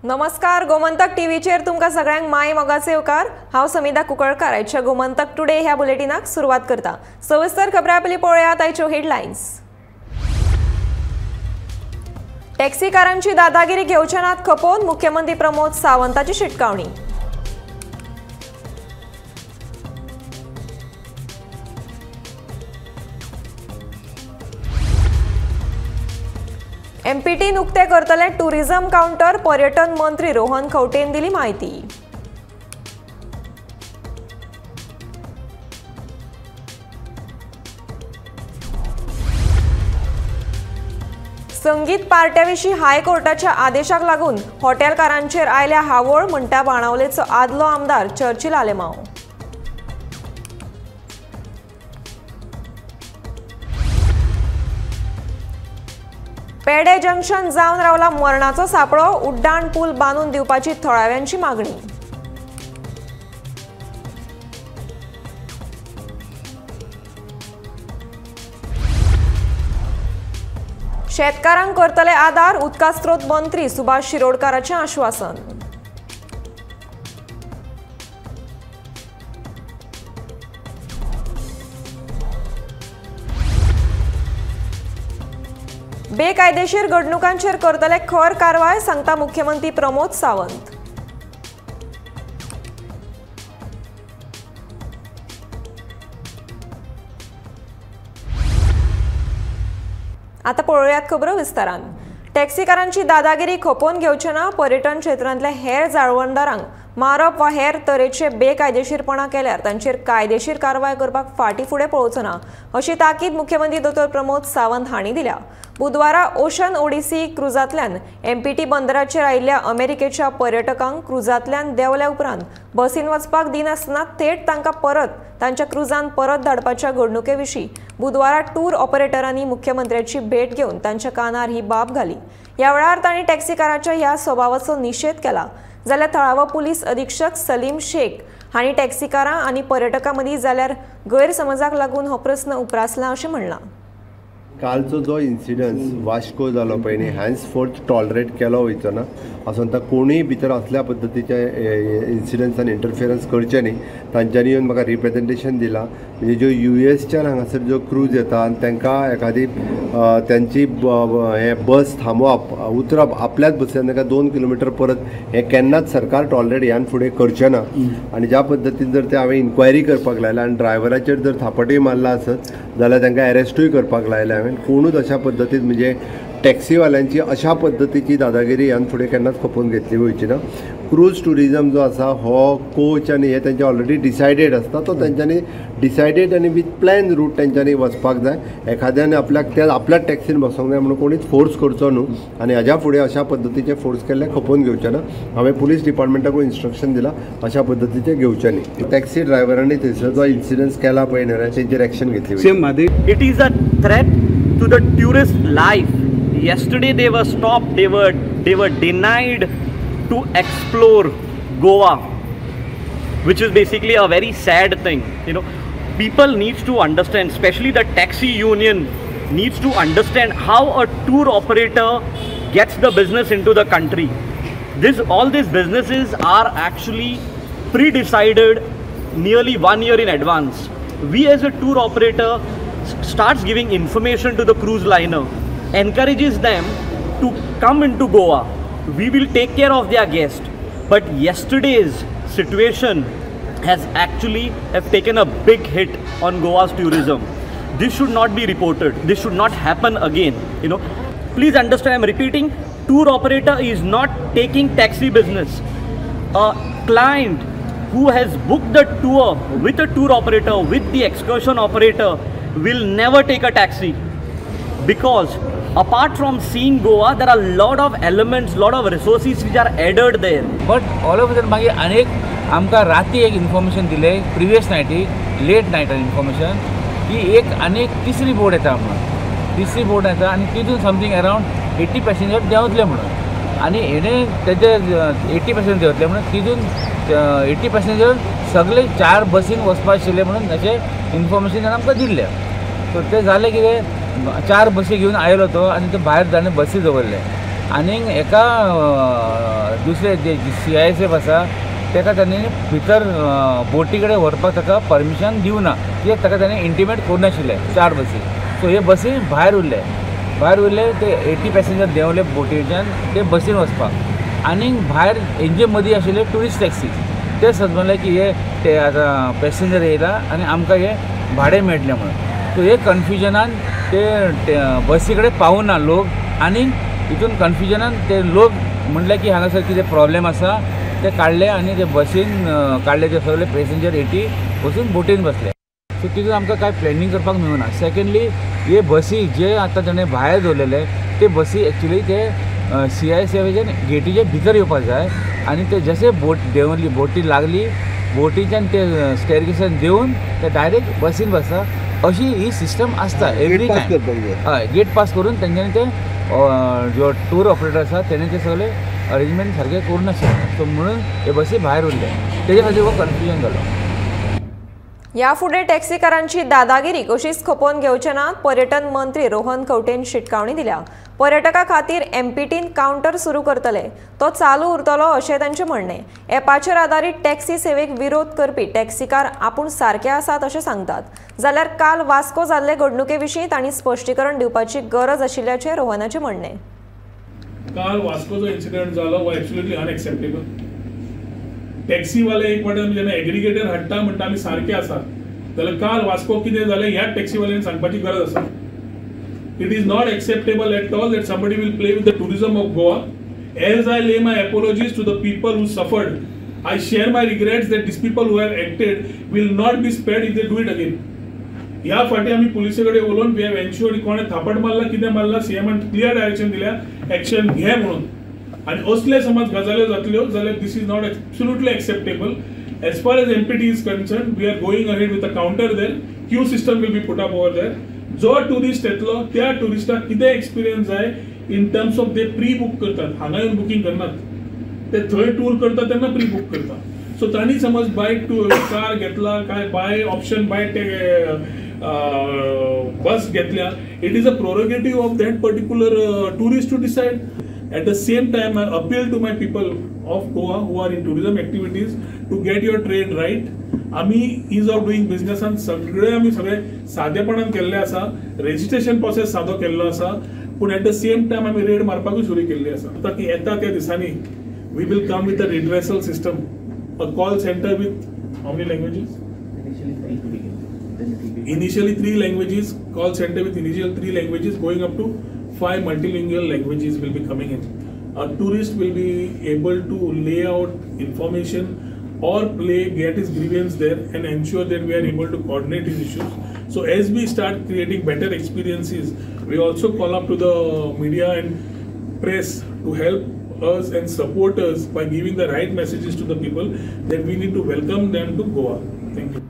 नमस्कार, गोमंतक टीव्हीचेर तुमकां सगळ्यांक my मोगाचे येवकार। हांव समिता कुंकळकार आयच्या गोमंतक टुडे ह्या बुलेटिनाक सुरवात करता। सविस्तर खबरां पयलीं पळोवया आयच्यो हेडलायन्स। टॅक्सीकारांची दादागिरी घेवचे नात खपोवन मुख्यमंत्री प्रमोद सावंताची शिटकावणी। एमपीटी नुकते करतले टुरिझम काउंटर, पर्यटन मंत्री रोहन खंवटेन दिली माहिती। संगीत पार्ट्याविशीं हायकोर्टाच्या आदेशाक लागून हॉटेलकारांचेर आयल्या हावळ, म्हणटा बाणावलेचो आदलो आमदार चर्चिल आलेमाव। पेडे जंक्शन जावन रावला मरणाचो सापळो, उड्डाण पूल बांदून दिवपाची थळाव्यांची मागणी। शेतकारांक करतले आदार, उदका स्रोत मंत्री सुभाष शिरोडकाराचें आश्वासन। बेकायदेशीर घडणुकांचेर करतले खर कारवाय, सांगता मुख्यमंत्री प्रमोद सावंत। आता पळोवयात खबरो विस्तारान। टॅक्सीकारांची दादागिरी खपोवन घेवचे ना, पर्यटन क्षेत्रांतल्या हेर जाळवणदारांक मारप वा हेर तरेचे बेकायदेशीरपणा केल्यार तांचेर कायदेशीर कारवाय करपाक फाटीं फुडें पळोवचो ना, अशी ताकीद मुख्यमंत्री डॉ प्रमोद सावंत हांणी दिल्या। बुधवारा ओशन ओडिसी क्रुजांतल्यान एमपीटी बंदराचेर आयिल्ल्या अमेरिकेच्या पर्यटकांक क्रुजांतल्यान देंवल्या उपरांत बसीन वचपाक दिनासतना थेट तांकां परत तांच्या क्रुजान परत धाडपाच्या घडणुके विशीं बुधवारा टूर ऑपरेटरांनी मुख्यमंत्र्याची भेट घेवन तांच्या कानार ही बाब घाली। ह्या वेळार तांणी टॅक्सीकाराच्या ह्या स्वभावाचो निशेध केला। जाल्यार थळावो पुलीस अधीक्षक सलीम शेख हांणी टॅक्सीकारां आनी पर्यटकां मदीं जाल्यार गैरसमजाक लागून हो प्रस्न उप्रासला अशें म्हणलां। कालचो जो इन्सिडन्स वास्को जालो पळय न्ही, हॅन्स फोर्थ टॉलरेट केलो वयचो ना। आसून कोणूय भितर असल्या पद्दतीचे इन्सिडन्सान इंटरफियरन्स करचें न्ही। तांच्यांनी येवन म्हाका रिप्रेजेंटेशन दिलां, म्हणजे ज्यो युएसच्यान हांगासर ज्यो क्रूज येता आनी तांकां एखादी तांची हें बस थांबोवप, उतरप आपल्याच बसीन तांकां 2 किलोमिटर परत, हें केन्नाच सरकार टॉलरेट ह्यान फुडें करचें ना। आनी ज्या पद्दतीन जर ते हांवें इन्क्वायरी करपाक लायला आनी ड्रायव्हराचेर जर थापटूय मारला आसत जाल्यार तांकां एरेस्टूय करपाक लायलें हांवें। कोणूच अशा पद्दतीन म्हणजे टॅक्सीवाल्यांची अशा पद्दतीची दादागिरी ह्यान फुडें केन्नाच खपोवन घेतली वयची ना। क्रूज ट्युरिजम जो आसा हो कोच आनी हे तेंचे ऑलरेडी डिसायडेड आसता, तो तेंच्यांनी डिसायडेड आनी विथ प्लॅन रूट तेंच्यांनी वचपाक जाय। एखाद्यान आपल्याक त्या आपल्याच टॅक्सीन बसोंक जाय म्हणून कोणीच फोर्स करचो न्हू आनी हाज्या फुडें अशा पद्दतीचे फोर्स केल्ले खपोवन घेवचें ना। हांवें पुलीस डिपार्टमेंटाकूय इन्स्ट्रक्शन दिलां अशा पद्दतीचे घेवचें न्ही। टॅक्सी ड्रायव्हरांनी थंयसर जो इन्सिडन्स केला पळय न्ही तेंचेर एक्शन घेतली। Same it is a threat to the tourist life. Yesterday they were stopped, they were denied to explore Goa, which is basically a very sad thing. You know, people needs to understand, especially the taxi union needs to understand how a tour operator gets the business into the country. This all these businesses are actually pre-decided nearly 1 year in advance. We as a tour operator starts giving information to the cruise liner, encourages them to come into Goa. We will take care of their guest. But yesterday's situation has actually have taken a big hit on Goa's tourism. This should not be reported. This should not happen again. You know, please understand, I'm repeating, tour operator is not taking taxi business. A client who has booked the tour with a tour operator, with the excursion operator, will never take a taxi, because apart from seeing Goa, there are lot of elements, lot of resources which are added there. But all of a sudden मागीर अनेक आमकां राती एक information दिलें, previous ninety late नायटान information की एक आनी तिसरी बोट येता म्हणून, तिसरी बोट येता आनी तितून समथींग अरावंड 80 पॅसेंजर देंवतले म्हणून, आनी हेणे तेजे 80 पॅसेंजर देंवतले म्हणून तितून 80 पॅसेंजर सगळे 4 बसीन वचपा आशिल्ले म्हणून अशें इन्फॉर्मेशन आमकां दिल्लें। सो तें जालें कितें, 4 बसी घेवन आयलो तो आनी तो भायर ताणें बसी दवरले। आनीक एका दुसरे जे CISF आसा ताका तांणी भितर बोटी कडेन व्हरपाक ताका परमिशन दिवना, कित्याक ताका ताणें इंटिमेट करूं नाशिल्लें 4 बसी. सो हे बसी भायर उरले, भायर उरले ते 80 पॅसेंजर देंवले बोटीच्यान ते बसीन वचपाक. आनीक भायर हेंचे मदीं आशिल्ले ट्युरिस्ट टॅक्सी, ते समजले की हे ते आतां पॅसेंजर येयला आनी आमकां हे भाडें मेळटलें म्हणून. सो हे कन्फ्युजनान ते बसी कडेन पावना लोक, आनी हितून कन्फ्युजनान ते लोक म्हणले की हांगासर कितें प्रॉब्लेम आसा, ते काडले आनी ते बसीन काडले ते सगळे पॅसेंजर 80 वचून बोटीन बसले. सो तितून आमकां कांय प्लॅनिंग करपाक मेळना. सेकेंडली हे बसी जे आतां ताणें भायर दवरलेले ते बसी एक्चुली ते CISF गेटीचे भितर येवपाक जाय आनी ते जशे बोट देंवली, बोटी लागली, बोटीच्यान ते स्टेरकेसान देंवून ते डायरेक्ट बसीन बसता, अशी ही सिस्टम आसता एवरी टायम. हय, गेट पास करून तेंच्यांनी ते जो टूर ऑपरेटर आसा तेणे ते सगळे अरेंजमेंट सारकें करूं नाशिल्लें. सो म्हणून हे बसी भायर उरले, तेजे खातीर हो कन्फ्युजन जालो. ह्या फुडें टॅक्सीकारांची दादागिरी कशीच खपोवन घेवचे नात, पर्यटन मंत्री रोहन खंवटेन शिटकावणी दिल्या. पर्यटकां खातीर MPTन कावंटर सुरू करतले, तो चालू उरतलो अशें तांचें म्हणणें. एपाचेर आदारीत टॅक्सी सेवेक विरोध करपी टॅक्सीकार आपूण सारके आसात अशें सांगतात, जाल्यार काल वास्को जाल्ले घडणुके विशीं तांणी स्पश्टीकरण दिवपाची गरज आशिल्ल्याचें रोहनाचें म्हणणें. काल वास्कोचो इन्सिडंट जालो हो एब्सोल्युटली अनएक्सेप्टेबल. टॅक्सीवाले एक वाटेन आमी जेन्ना एग्रिगेटर हाडटा म्हणटा आमी सारके आसात, जाल्यार काल वास्को कितें जालें ह्या टॅक्सीवाल्यांनी सांगपाची गरज आसा. It is not acceptable at all that somebody will play with the tourism of Goa. As I lay my apologies to the people who suffered, I share my regrets that these people who have acted will not be spared if they do it again. ह्या फाटी आमी पुलिसे कडेन उलोवन we have ensured कोणें थापट मारला कितें मारला, सीएमान क्लियर डायरेक्शन दिल्या एक्शन घे म्हणून. आनी असले समज गजाल्यो जातल्यो जाल्यार this is not absolutely acceptable. As far as MPT is concern, we are going ahead with a counter there. Queue system will be put up over there. जो ट्युरिस्ट येतलो त्या ट्युरिस्टाक कितें एक्सपिरियन्स जाय इन टर्म्स ऑफ ते pre book करतात, हांगा येवन booking करनात, ते थंय टूर करतात तेन्ना प्री बूक करता. सो तांणी समज बाय कार घेतला काय बाय ऑप्शन बाय बस घेतल्या, it is a prerogative of that particular tourist to decide. At the same time, I appeal to my people of Goa who are in tourism activities to get your trade right. आमी is of doing बिझनेसान सगळे आमी सगळे सादेपणान केल्ले आसा, registration process सादो केल्लो आसा, पूण एट the same time आमी रेड मारपाकूय सुरू केल्ली आसा. आतां की येता त्या दिसांनी we will come with a redressal system, a call centre with how many languages? Initially 3 languages, call center with initial 3 languages going up to 5 multilingual languages will be coming in. A tourist will be able to lay out information or get his grievance there and ensure that we are able to coordinate his issues. So as we start creating better experiences, we also call up to the media and press to help us and support us by giving the right messages to the people that we need to welcome them to Goa. Thank you.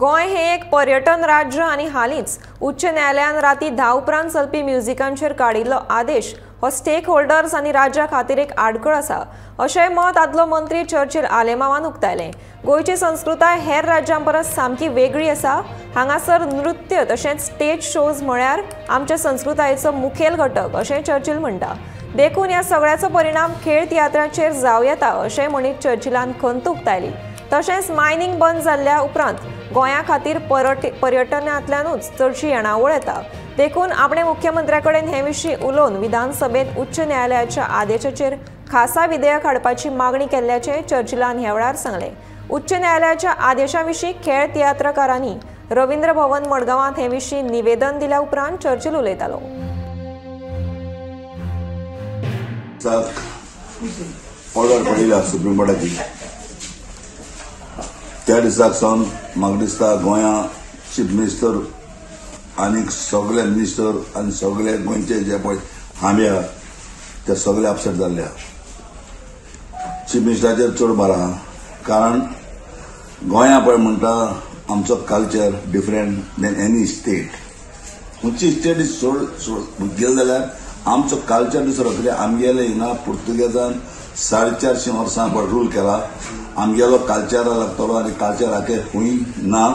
Goa हे एक पर्यटन राज्य आनी हालींच उच्च न्यायालयान राती 10 उपरांत चलपी म्युझिकांचेर काडिल्लो आदेश हो स्टेक होल्डर्स आनी राज्या खातीर एक आडखळ आसा अशें मत आदलो मंत्री चर्चिल आलेमावान उक्तायलें. गोंयची संस्कृताय हेर राज्यां परस सामकी वेगळी आसा. हांगासर नृत्य तशेंच स्टेज शोज म्हळ्यार आमच्या संस्कृतायेचो मुखेल घटक अशें चर्चिल म्हणटा. देखून ह्या सगळ्याचो परिणाम खेळ तियात्राचेर जावं येता अशें म्हणीत चर्चिलान खंत उक्तायली. तशेंच मायनिंग बंद जाल्ल्या उपरांत गोंया खातीर पर्यटनांतल्यानूच चडशी येणावळ येता. देखून आपणे मुख्यमंत्र्या कडेन हे विशीं उलोवन विधानसभेत उच्च न्यायालयाच्या आदेशाचेर खासा विधेयक हाडपाची मागणी केल्ल्याचें चर्चिलान ह्या वेळार सांगलें. उच्च न्यायालयाच्या आदेशा विशीं खेळ तियात्रकारांनी रवींद्र भवन मडगांवांत हे विशीं निवेदन दिल्या उपरांत चर्चिल उलयतालो. ऑर्डर पडिल्ली सुप्रीम कोर्टाची त्या दिसाक सावन म्हाका दिसता गोंया चीफ मिनिस्टर आनी सगळे मिनिस्टर आनी सगळे गोंयचे जे पळय हांबे आहा ते सगळे अपसेट जाल्ले आहा. चीफ मिनिस्टराचेर चड भार आहा, कारण गोंया पळय म्हणटा आमचो culture different than any state. खंयची स्टेट सोड गेले जाल्यार आमचो कल्चर दुसरो, कित्याक आमगेले हिंगा पुर्तुगेजान 450 वर्सां पळय रूल केला. आमगेलो कल्चरा लागतलो आनी कल्चराचे खंय ना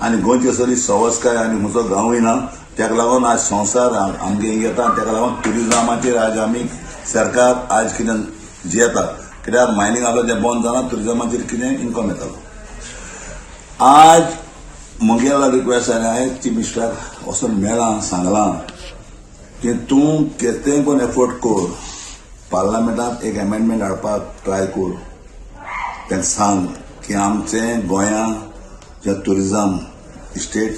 आनी गोंयची सगळी सवस्काय आनी खंयचो गांवूय ना. तेका लागून आज संवसार आमगे हिंगा येता, तेका लागून ट्युरिजमाचेर आज आमी सरकार आज कितें जियेता, कित्याक मायनींग आसलो तें बंद जालां, ट्युरिजमाचेर कितें इनकम येतालो. आज म्हगेलो रिक्वेस्ट आनी हांवें चीफ मिनिस्टराक वचून मेळ्ळां, सांगलां की तूं कितेंय पण एफर्ट कर, पार्लमेंटांत एक एमेंडमेंट हाडपाक ट्राय कर, तांकां सांग की आमचें गोंया जें ट्युरिजम इस्टेट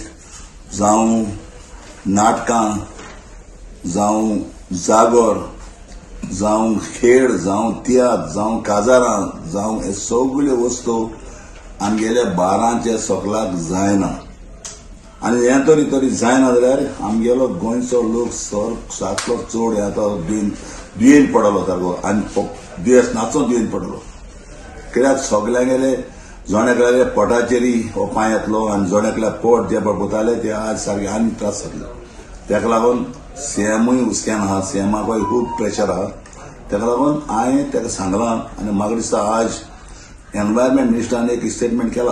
जावं नाटकां जावं जागोर जावं खेळ जावं तियात्र जावं काजारां जावं हे सगल्यो वस्तू आमगेल्या बारांचे सोकलाक जायना. आनी हें तरी तरी जायना जाल्यार आमगेलो गोंयचो लोक सारको चड आतां दुयेंत पडलो सारको आनी दुयेंस नाचो दुयेंत पडलो, कित्याक सगल्यांगेले जण एकल्याले पोटाचेरय हो पांय येतलो आनी जण एकल्या पोट जे पळयताले ते आज सारके आनी त्रास जातले. ताका लागून सीएमूय हुस्क्यान आहा, सीएमाकूय खूब प्रेशर आहा. ताका लागून हांवें ताका सांगलां आनी म्हाका दिसता आज एनवायरमेंट मिनिस्टरान एक स्टेटमेंट केला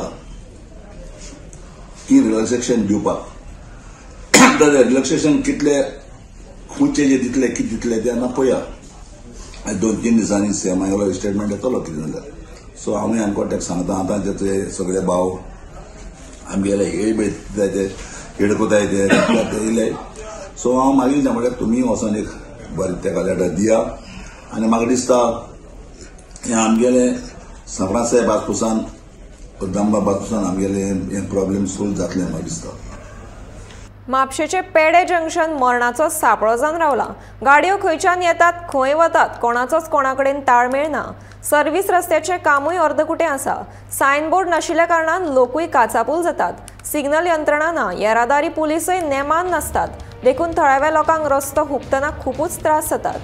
की रिलॅक्सेशन दिवपाक, तर रिलॅक्सेशन कितले खंयचे जे दितले कितें दितले तें आतां पळया. 2-3 दिसांनी सीएमागेलो स्टेटमेंट येतलो कितें जाल्यार. सो हांवूय आमकां ताका सांगता आतां ते सगळे भाव आमगेले हेळ बेळताय ते हेडकोताय ते येयले. सो हांव मागीर म्हळ्यार तुमी वचोन एक बरें ताका लेटर दिया. आनी म्हाका दिसता हें आमगेले सपरासाहेब बाजपुसान दामबा बाजपुसान आमगेले हें प्रॉब्लेम सोल्व जातलें म्हाका दिसता. म्हापशेचे पेडे जंक्शन मरणाचो सापळो जावन रावला. गाडयो खंयच्यान येतात खंय वतात कोणाचोच कोणाकडेन ताळमेळ ना. सर्व्हिस रस्त्याचें कामूय अर्दकुटें आसा. सायनबोर्ड नाशिल्ल्या कारणान लोकूय काचापूल जातात. सिग्नल यंत्रणा ना, येरादारी पुलिसूय नेमान नासतात, देखून थळाव्या लोकांक रस्तो हुपतना खुबूच त्रास जातात.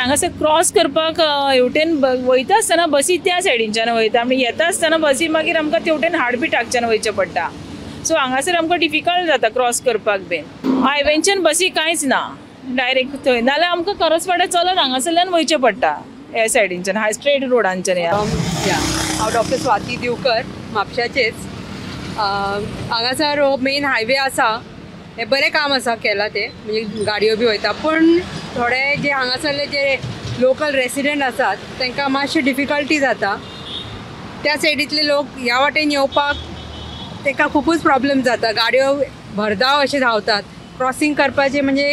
हांगासर क्रॉस करपाक हेवटेन वयता आसतना बसी त्या सायडीनच्यान वयता आनी येता आसतना बसी मागीर आमकां तेवटेन हाडबी टाकच्यान वयचें पडटा. सो हांगासर आमकां डिफिकल्ट जाता क्रॉस करपाक बीन. हायवेनच्यान बसी कांयच ना, डायरेक्ट थंय, नाल्यार आमकां करसवाडा चलत हांगासरल्यान वयचें पडटा ह्या सायडीनच्यान, हाय स्ट्रेट रोडांच्यान. ह्या हांव डॉक्टर स्वाती दिवकर, म्हापशाचेच. हांगासर हो मेन हायवे आसा, हें बरें काम आसा केलां तें, म्हणजे गाडयो बी वयता, पूण थोडे जे हांगासरले जे लोकल रेसिडेंट आसात तांकां मातशी डिफिकल्टी जाता. त्या सायडींतले लोक ह्या वाटेन येवपाक तांकां खुबूच प्रॉब्लम जाता. गाडयो भरधाव अशें धांवतात, क्रॉसींग करपाचें म्हणजे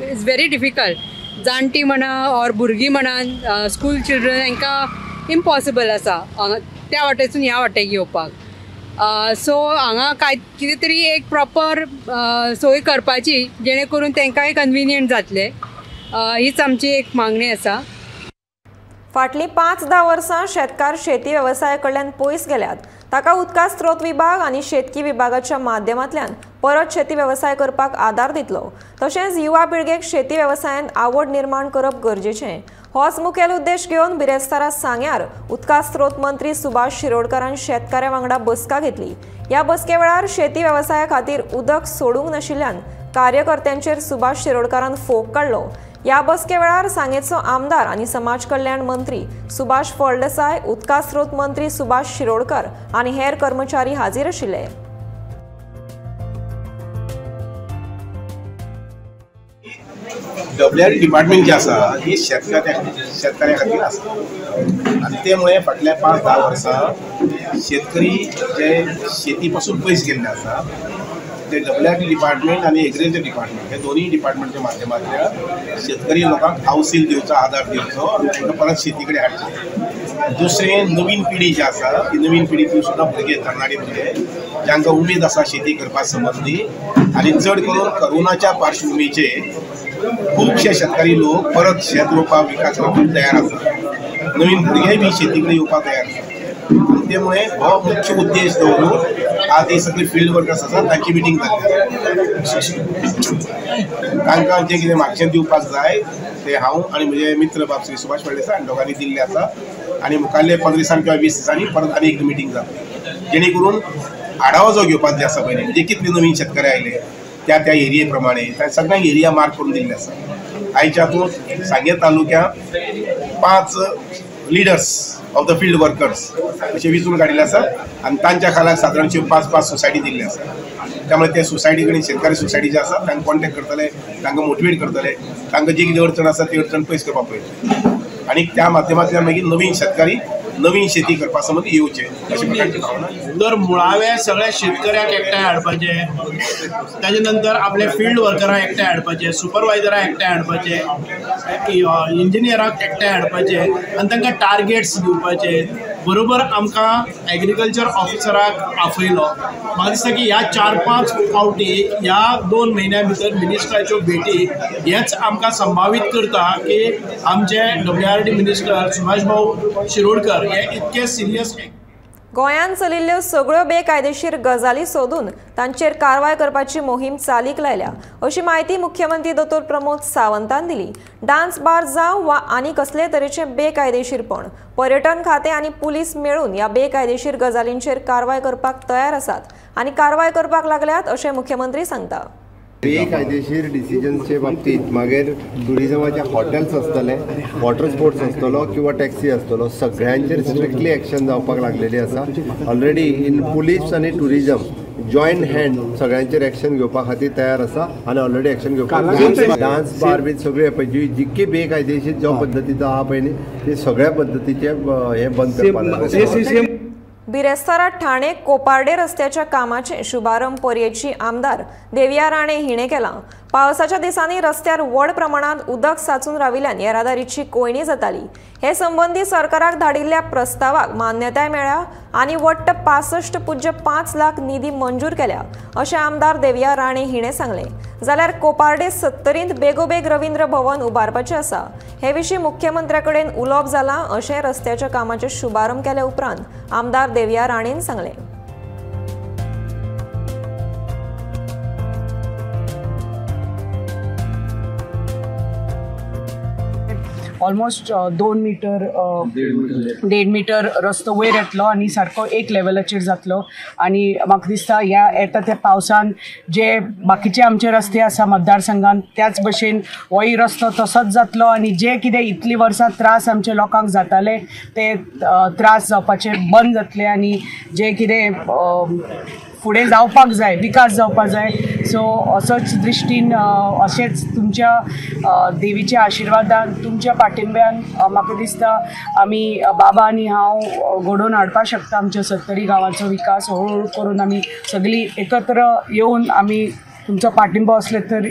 it's very difficult. जाणटी म्हणा ऑर भुरगीं म्हणा, स्कूल चिल्ड्रन, हांकां इम्पॉसिबल आसा त्या वाटेसून ह्या वाटेक येवपाक. सो हांगा कांय कितें तरी एक प्रॉपर सोय करपाची जेणे करून तांकांय कन्विनियंट जातलें, हीच आमची एक मागणी आसा. फाटलीं 5-10 वर्सां शेतकार शेती वेवसाया कडल्यान पयस गेल्यात. ताका उदका स्त्रोत विभाग आनी शेतकी विभागाच्या माध्यमांतल्यान परत शेती वेवसाय करपाक आदार दितलो. तशेंच युवा पिळगेक शेती वेवसायांत आवड निर्माण करप गरजेचें. होच मुखेल उद्देश घेवन बिरेस्तारा सांग्यार उदका स्त्रोत मंत्री सुभाष शिरोडकारान शेतकाऱ्यां वांगडा बसका घेतली. ह्या बसके वेळार शेती वेवसाया खातीर उदक सोडूंक नाशिल्ल्यान कार्यकर्त्यांचेर सुभाष शिरोडकारान फोग काडलो. ह्या बसके वेळार सांगेचो आमदार आनी समाज कल्याण मंत्री सुभाष फळदेसाय, उदका स्त्रोत मंत्री सुभाष शिरोडकर आनी हेर कर्मचारी हाजीर आशिल्ले. डब्ल्यूआरडी डिपार्टमेंट जे आसा ही शेतकऱ्या खातीर आसा आनी ते मुळे फाटल्या 5-10 वर्सां शेतकरी जे शेती पासून पयस गेल्ले आसा ते डब्ल्यूआरडी डिपार्टमेंट आनी एग्रीकल्चर डिपार्टमेंट हे दोनूय डिपार्टमेंटच्या माध्यमांतल्यान शेतकरी लोकांक हावसील दिवचो, आदार दिवचो आनी तांकां परत शेती कडेन हाडचें. दुसरें, नवीन पिढी जी आसा ती नवीन पिढीतून सुद्दां भुरगे, तरणाटे भुरगे जांकां उमेद आसा शेती करपा संबंदी आनी चड करून कोरोनाच्या पार्श्वभुमीचेर खुबशे शेतकरी लोक परत शेत रोवपाक, विकास करपाक तयार आसा. नवीन भुरगे बी शेती कडेन येवपाक तयार आसा. ते मुळे हो मुख्य उद्देश दवरून आज ही सगळी फिल्ड वर्कर्स आसा तांची मिटींग जाली. तांकां जें कितें मागशें दिवपाक जाय ते हांव आनी म्हजे मित्र बाब श्री सुभाष फळदेसाय आनी दोगांनी दिल्लें आसा आनी मुखाल्ले 15 दिसांनी किंवा 20 दिसांनी परत आनी एक मिटींग जातली, जेणे करून आढावो जो घेवपाक जे आसा पयलीं म्हणजे कितले नवीन शेतकरी आयले, त्या त्या एरिये प्रमाणे त्या सगळ्यांक एरिया मार्क करून दिल्ले आसा. आयच्या हातूंत सांगें तालुक्यांत 5 leaders of the field workers अशे वेंचून काडिल्ले आसा आनी तांच्या खाला सादारणशे 5-5 सोसायटी दिल्ली आसा. त्यामुळे ते सोसायटी कडेन शेतकारी सोसायटी जे आसा तांकां कॉन्टेक्ट करतले, तांकां मोटिवेट करतले, तांकां जी कितें अडचण आसा ती अडचण पयस करपाक पळयतले आनी त्या माध्यमांतल्यान मागीर नवीन शेतकारी नवीन शेती करपा संबंदी येवचे अशे प्रकारची भावना. तर मुळावे सगळ्या शेतकऱ्यांक एकठांय हाडपाचे, ताजे नंतर आपले फिल्ड वर्करांक एकठांय हाडपाचे, सुपरवायजरांक एकठांय हाडपाचे, इंजिनियरांक एकठांय हाडपाचे आनी तांकां टार्गेट्स दिवपाचे. बरोबर आमकां एग्रीकल्चर ऑफिसराक आपयलो. म्हाका दिसता की ह्या 4-5 फावटी ह्या 2 म्हयन्या भितर मिनिस्टराच्यो भेटी हेच आमकां संभावीत करता की आमचे WRD minister Subhash भाऊ शिरोडकर हे इतके सिरियस. गोंयांत चलिल्ल्यो सगळ्यो बेकायदेशीर गजाली सोदून तांचेर कारवाय करपाची मोहीम चालीक लायल्या अशी म्हायती मुख्यमंत्री दोतोर प्रमोद सावंतान दिली. डान्स बार जावं वा आनी कसले तरेचे बेकायदेशीरपण, पर्यटन खातें आनी पुलीस मेळून ह्या बेकायदेशीर गजालींचेर कारवाय करपाक तयार आसात आनी कारवाय करपाक लागल्यात अशें मुख्यमंत्री सांगता. बेकायदेशीर डिसिजन्सचे बाबतीत मागीर टुरिजमाचे हॉटेल्स आसतले, वॉटर स्पोर्ट्स आसतलो किंवा टॅक्सी आसतलो, सगळ्यांचेर स्ट्रिक्टली एक्शन जावपाक लागलेली आसा. ऑलरेडी इन पुलीस आनी टुरिजम जॉयंट हँड सगळ्यांचेर एक्शन घेवपा खातीर तयार आसा आनी ऑलरेडी एक्शन घेवपाक. डान्स बार बी सगळे पळय जितकी बेकायदेशीर ज्या पद्दतीचो आहा पळय न्ही ते सगळ्या पद्दतीचे हे बंद करपाक. बिरेस्तारा ठाणे कोपार्डे रस्त्याच्या कामाचे शुभारंभ पर्येची आमदार देविया राणे हिणे केला. पावसाच्या दिसांनी रस्त्यार व्हड प्रमाणात उदक साचून राविल्ल्यान येरादारीची कोंयडी जाताली. हे संबंदी सरकाराक धाडिल्ल्या प्रस्तावाक मान्यताय मेळ्ळ्या आनी वट्ट 65.5 लाख निधी मंजूर केल्या अशें आमदार देविया राणे हिणे सांगलें. जाल्यार कोपार्डे 70 बेगोबेग रवींद्र भवन उबारपाचें आसा. हे विशीं मुख्यमंत्र्या कडेन उलोवप जालां अशें रस्त्याच्या कामाचें शुभारंभ केल्या उपरांत आमदार देविया राणेन सांगलें. ऑलमोस्ट 2 मीटर 1.5 मीटर रस्तो वयर येतलो आनी सारको एक लेवलाचेर जातलो. आनी म्हाका दिसता ह्या येता त्या पावसान जे बाकीचे आमचे रस्ते आसा मतदारसंघान त्याच भशेन होय रस्तो तसोच जातलो आनी जे कितें इतलीं वर्सां त्रास आमच्या लोकांक जाताले ते त्रास जावपाचे बंद जातले आनी जे कितें फुडें जावपाक जाय, विकास जावपाक जाय. सो असोच दृश्टीन अशेंच तुमच्या देवीच्या आशिर्वादान, तुमच्या पाठिंब्यान म्हाका दिसता आमी बाबा आनी हांव घडोवन हाडपाक शकता आमच्या सत्तरी गांवाचो विकास. हळूहळू करून आमी सगळीं एकत्र येवन आमी तुमचो पाठिंबो आसलो तर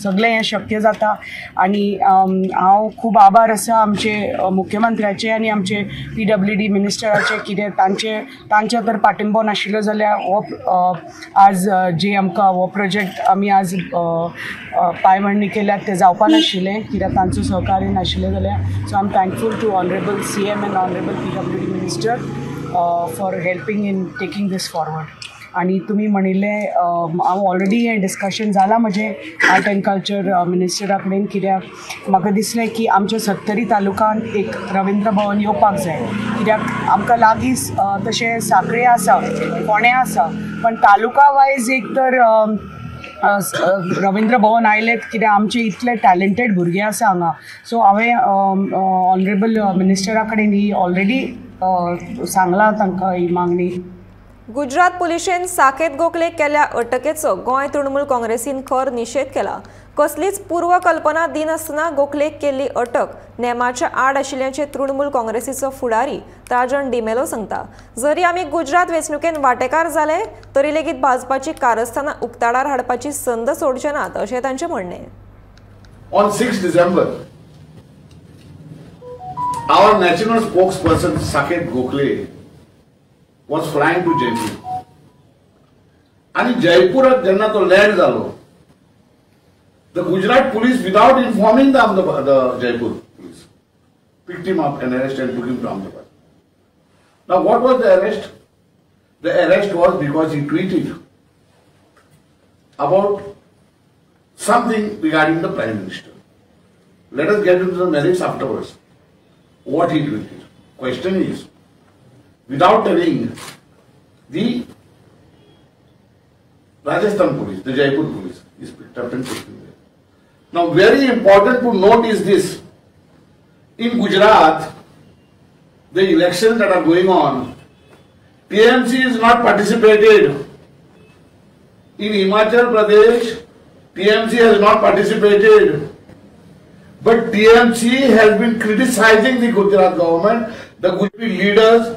सगळें हें शक्य जाता. आनी हांव खूब आभार आसा आमचे मुख्यमंत्र्याचे आनी आमचे PWD मिनिस्टराचे, कितें तांचे तर पाठिंबो नाशिल्लो जाल्यार हो आज जे आमकां हो प्रोजेक्ट आमी आज पांयमळणी केल्यात ते जावपा नाशिल्लें, कित्याक तांचो सहकार्य नाशिल्लें जाल्यार. So I am thankful to honourable CM and honourable PWD minister for helping in taking this forward. आनी तुमी म्हणिल्लें हांव ऑलरेडी हें डिस्कशन जालां म्हजें आर्ट एंड कल्चर मिनिस्टरा कडेन, कित्याक म्हाका दिसलें की आमच्या सत्तरी तालुकान एक रवींद्र भवन येवपाक जाय, कित्याक आमकां लागीं तशें सांखळे आसा, फोंडें आसा, पण तालुका वायज एक तर रवींद्र भवन आयलें कित्याक आमचे इतले टॅलेंटेड भुरगे आसा हांगा. सो हांवें ऑनरेबल मिनिस्टरा कडेन ही ऑलरेडी सांगलां तांकां ही मागणी. गुजरात पुलिशेन साकेत गोखले केल्या अटकेचो गोंय तृणमूल काँग्रेसीन खर निशेध केला. कसलीच पूर्वकल्पना दिनासतना गोखलेक केल्ली अटक नेमाच्या आड आशिल्ल्याचें तृणमूल काँग्रेसीचो फुडारी राजन डिमेलो सांगता. जरी आमी गुजरात वेंचणुकेन वांटेकार जाले तरी लेगीत भाजपाची कारस्थानां उक्ताडार हाडपाची संद सोडचे नात अशें तांचें म्हणणें. On 6 December, our national spokesperson Saket Gokhale was flying to Jaipur. आणि जयपुरात जेन्ना तो लँड जालो, the Gujarat police without informing the Ahmedabad, the Jaipur police picked him up and arrested and took him to Ahmedabad. Now what was the arrest? The arrest was because he tweeted about something regarding the Prime Minister. Let us get into the merits afterwards. What he tweeted. Question is, without telling the Rajasthan police, the Jaipur police is picked up and taken there. Now, very important to note is this. In Gujarat, the elections that are going on, TMC is not participated. In Himachal Pradesh, TMC has not participated. But TMC has been criticizing the Gujarat government, the Gujarati leaders,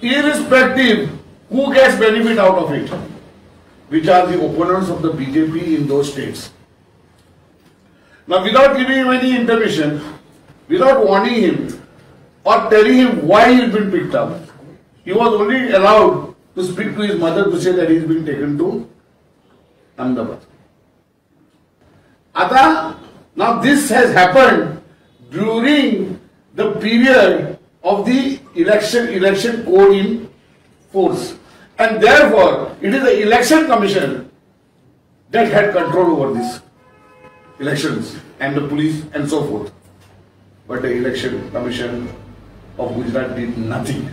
irrespective who gets benefit out of it, which are the opponents of the BJP in those states. Now, without giving him any intermission, without warning him or telling him why he has been picked up, he was only allowed to speak to his mother to say that he has been taken to Ahmedabad. Ata, now this has happened during the period of the election code in force, and therefore it is the election commission that had control over these elections and the police and so forth. But the election commission of Gujarat did nothing.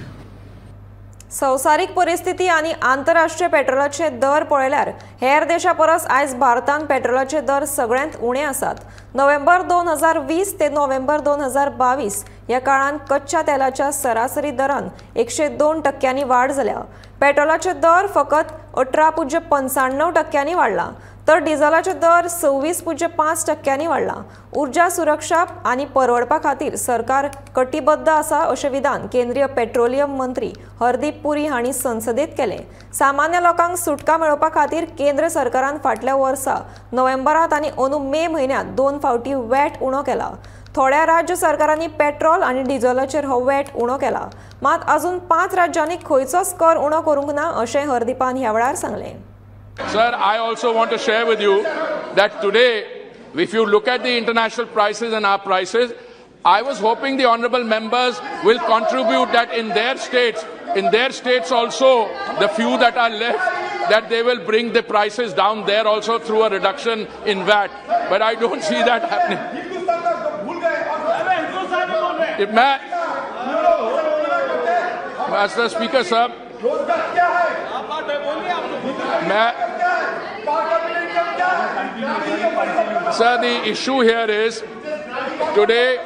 संवसारीक परिस्थिती आनी आंतरराष्ट्रीय पेट्रोलाचे दर पळयल्यार हेर देशा परस आयज भारतांत पेट्रोलाचे दर सगळ्यांत उणे आसात. नोव्हेंबर 2020 ते नोव्हेंबर 2022 ह्या काळांत कच्च्या तेलाच्या सरासरी दरांत 102% वाड जाल्या. पेट्रोलाचे दर फकत 18.95% वाडला तर डिझलाचे दर 26.5% वाडला. ऊर्जा सुरक्षा आनी परवडपा खातीर सरकार कटिबद्ध आसा अशें विधान केंद्रीय पेट्रोलियम मंत्री हरदीप पुरी हांणी संसदेत केलें. सामान्य लोकांक सुटका मेळोवपा खातीर केंद्र सरकारान फाटल्या वर्सा नोव्हेंबरांत आनी अंदू मे म्हयन्यांत 2 फावटी वॅट उणो केला. थोड्या राज्य सरकारांनी पेट्रोल आनी डिझलाचेर हो वॅट उणो केला, मात अजून 5 राज्यांनी खंयचोच कर उणो करूंक ना अशें हरदीपान ह्या वेळार सांगलें. Sir, I also want to share with you that today, if you look at the international prices and our prices, I was hoping the honorable members will contribute that in their states also, the few that are left, that they will bring the prices down there also through a reduction in VAT. But I don't see that happening. Master Speaker, sir, sir, the issue here is today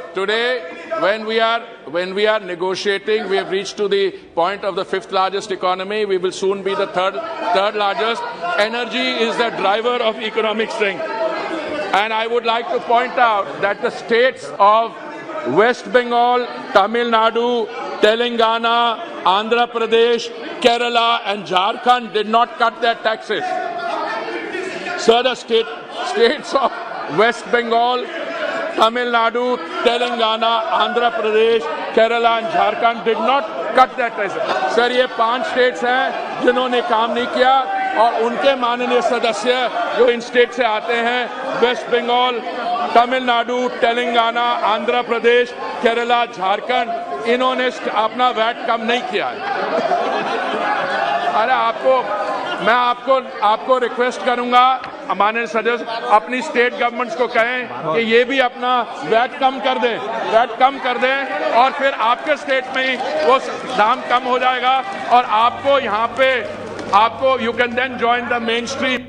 when we are negotiating, we have reached to the point of the 5th largest economy. We will soon be the third largest. Energy is the driver of economic strength. And I would like to point out that the states of West Bengal, Tamil Nadu, Telangana, Andhra Pradesh, Kerala and Jharkhand did not cut their taxes. Sir, the states of West Bengal, Tamil Nadu, Telangana, Andhra Pradesh, Kerala and Jharkhand did not cut their taxes. Sir, ये 5 states हैं जिन्होंने काम नहीं किया और उनके माननीय सदस्य जो in state से आते हैं, वेस्ट बंगाल, तमिलनाडु, तेलंगाना, आंध्र प्रदेश, केरला, झारखंड, इन्होंने अपना वैट कम नहीं किया है. अरे आपको मैं आपको रिक्वेस्ट करूंगा माननीय सदस्य अपनी स्टेट गवर्नमेंट्स को कहें कि ये भी अपना वैट कम कर दें, वैट कम कर दें और फिर आपके स्टेट में ही वो दाम कम हो जाएगा और आपको यहाँ पे आपको you can then join the main stream.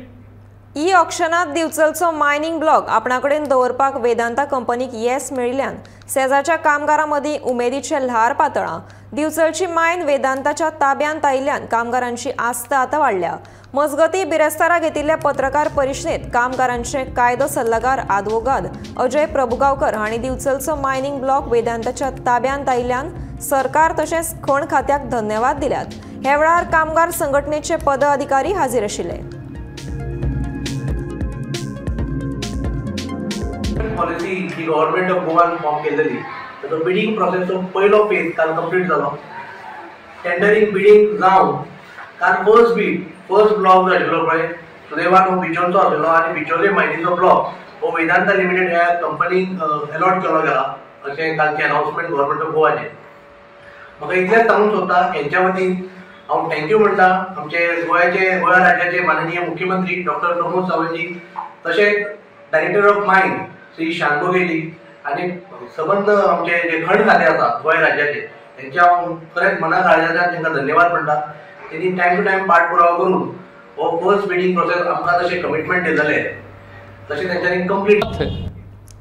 E ऑक्शनात दिवचलचो मायनिंग ब्लॉक आपणाकडेन दवरपाक वेदांता कंपनीक येस मेळिल्ल्यान सेजाच्या कामगारां मदीं उमेदीचें ल्हार पातळां. दिवचलची मायन वेदांताच्या ताब्यांत आयिल्ल्यान कामगारांची आस्त आतां वाडल्या. मजगतीं बिरेस्तारा घेतिल्ल्या पत्रकार परिशदेंत कामगारांचे कायदो सल्लागार आदवोगाद अजय प्रभुगांवकर हांणी दिवचलचो मायनिंग ब्लॉक वेदांताच्या ताब्यांत आयिल्ल्यान सरकार तशेंच खण खात्याक धन्यवाद दिल्यात. ह्या वेळार कामगार संघटनेचे पदाधिकारी हाजीर आशिल्ले. Policy he government of Goan form केलेली ताचो बिडींग प्रोसेसचो पयलो फेज काल कंप्लीट जालो. टेंडरींग बिडींग जावन काल फर्स्ट बीड फर्स्ट ब्लॉक जो आशिल्लो पळय सुदैवान हो बिचोलचो आशिल्लो आनी बिचोले मायनीचो ब्लॉक हो वेदांता लिमिटेड ह्या कंपनीक अलॉट केलो गेला अशें कालचें अनावन्समेंट गव्हर्मेंट ऑफ गोवाचें. म्हाका इतलेंच सांगूंक सोदता हेंच्या वतीन हांव thank you म्हणटा आमचे गोंयाचे गोंया राज्याचे माननीय मुख्यमंत्री डॉक्टर प्रमोद सावंतजी तशेंच डायरेक्टर ऑफ मायन श्री शानभोगेली आनी सबंद आमचे जे खण खातें आसा गोंय राज्याचे तेंच्या हांव खरेंच मना काळजाच्यान तांकां धन्यवाद म्हणटा. तेणी टायम टू टायम पाठपुरावा करून हो फर्स्ट बिडींग प्रोसेस आमकां जशें कमिटमेंट दिलेलें तशें तेंच्यांनी कंप्लीट.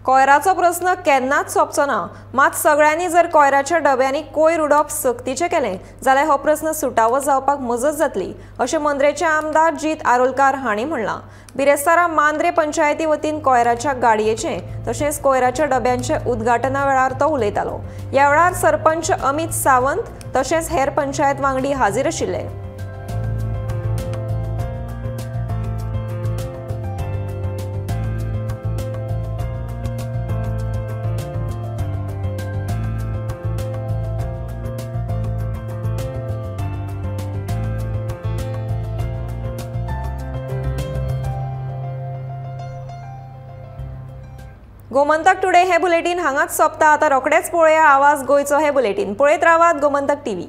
कोयराचो प्रस्न केन्नाच सोंपचो ना, मात सगळ्यांनी जर कोयराच्या डब्यांनी कोयर उडोवप सक्तीचें केलें जाल्यार हो प्रस्न सुटावो जावपाक मजत जातली अशें मंद्रेचे आमदार जीत आरोलकार हांणी म्हणलां. बिरेस्तारा मांद्रे पंचायती वतीन कोयराच्या गाडयेचें तशेंच कोयराच्या डब्यांचे उद्घाटना वेळार तो उलयतालो. ह्या वेळार सरपंच अमित सावंत तशेंच हेर पंचायत वांगडी हाजीर आशिल्ले. गोमंतक टुडे हे बुलेटीन हांगाच सोंपता. आतां रोखडेच पळोवया आवाज गोंयचो हे बुलेटीन. पळयत रावात गोमंतक टीव्ही.